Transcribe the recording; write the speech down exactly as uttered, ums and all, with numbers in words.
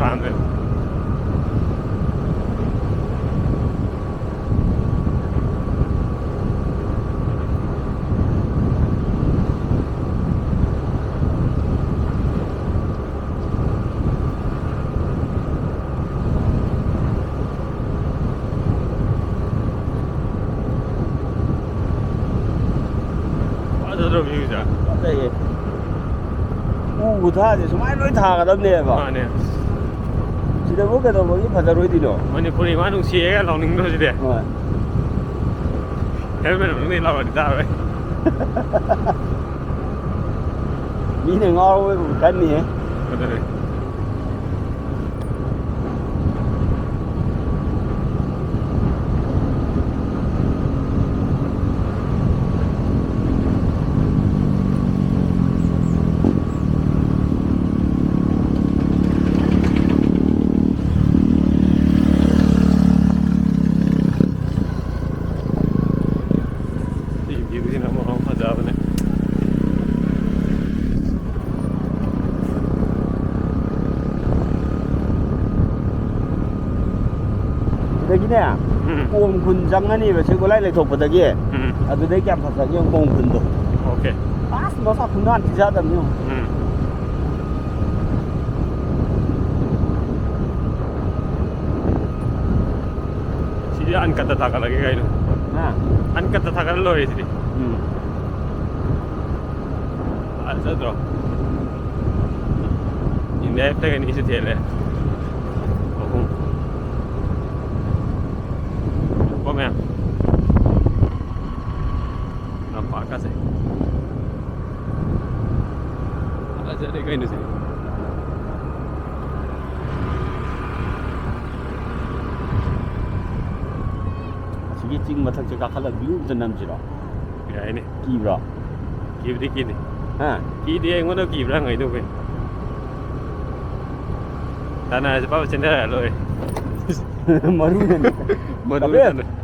ꯄꯥꯝꯃꯦ꯫ ꯐꯖꯗ꯭ꯔꯣ viewꯁꯦ? ꯐꯖꯩꯌꯦ꯫ ꯎ ꯈꯨꯊꯥꯁꯦ ꯁꯨꯃꯥꯏꯅ ꯂꯣꯏ ꯊꯥꯒꯗꯕꯅꯦꯕ꯫ ꯃꯥꯅꯦ꯫ ꯁꯤꯗꯕꯨ ꯀꯩꯗꯧꯕꯒꯤ ꯐꯖꯔꯣꯏꯗꯣꯏꯅꯣ? ꯃꯅꯤꯄꯨꯔꯤ ꯏꯃꯥ ꯅꯨꯡꯁꯤꯌꯦꯒ ꯂꯥꯎꯅꯤꯡꯗ꯭ꯔꯣ ꯁꯤꯗꯤ? ꯍꯣꯏ꯫ Helmet ꯃꯅꯨꯡꯗꯒꯤ ꯂꯥꯎꯔꯗꯤ ꯇꯥꯔꯣꯏ꯫ ꯃꯤꯅ ꯉꯥꯎꯔꯕꯣꯏ ꯈꯟꯅꯤꯍꯦ꯫ ꯑꯗꯨꯅꯦ꯫ ꯁꯤ viewꯁꯤꯅ ꯑꯃꯨꯛ ꯐꯖꯕꯅꯦ꯫ ꯁꯤꯗꯒꯤꯅꯦ, ꯎꯝ꯫ ꯀꯣꯝ ꯈꯨꯟ ꯆꯪꯉꯅꯤꯕ ꯁꯤ ꯒꯣꯂꯥꯏ ꯂꯩꯊꯣꯛꯄꯗꯒꯤ꯫ ꯎꯝ꯫ ꯑꯗꯨꯗꯩ ꯀꯌꯥꯝ ꯐꯖꯒꯦ ꯌꯦꯡꯉꯨ ꯀꯣꯝ ꯈꯨꯟꯗꯣ꯫ OK꯫ ꯑꯁ, ꯃꯁꯛ ꯈꯨꯅꯥꯟ ꯊꯤ ꯆꯥꯗꯕꯅꯤ ꯌꯦꯡꯉꯨ꯫ ꯎꯝ꯫ ꯁꯤꯗꯤ uncut ꯊꯥꯒꯠꯂꯒꯦ ꯀꯩꯅꯣ꯫ ꯍꯥ? Uncut ꯊꯥꯒꯠꯂ ꯂꯣꯏꯔꯦ ꯁꯤꯗꯤ꯫ ꯎꯝ꯫ ꯐꯖꯗ꯭ꯔꯣ? India ꯇꯒꯤ ꯑꯅꯤꯁꯨ ꯊꯦꯠꯂꯦ꯫ ꯑꯍꯨꯝ꯫ ꯀꯣ ꯃꯌꯥꯝ꯫ ꯂꯝꯄꯥꯛꯀꯁꯦ꯫ ꯐꯖꯔꯦ ꯀꯩꯅꯣ ꯁꯤꯗꯤ꯫ ꯑꯁꯤꯒꯤ ꯆꯤꯡ ꯃꯊꯛꯁꯦ ꯀꯥꯈꯠꯂꯒ view ꯑꯝꯇ ꯅꯝꯁꯤꯔꯣ? ꯌꯥꯏꯅꯦ꯫ ꯀꯤꯕ꯭ꯔꯣ? ꯀꯤꯕꯨꯗꯤ ꯀꯤꯗꯦ꯫ ꯍꯥ? ꯀꯤꯗꯦ, ꯑꯩꯉꯣꯟꯗ ꯀꯤꯕ꯭ꯔꯥ ꯍꯪꯉꯛꯏꯗꯨꯕꯨ ꯀꯩꯅꯣ? ꯇꯥꯟꯅꯔꯁꯤ, ꯄꯥꯕ ꯆꯦꯟꯊꯔꯛꯑ ꯂꯣꯏꯔꯦ꯫ ꯃꯔꯨꯅꯅꯦ꯫ ꯃꯔꯨ ꯀꯥꯕꯦꯜ꯫ ꯇꯥꯟꯅ-,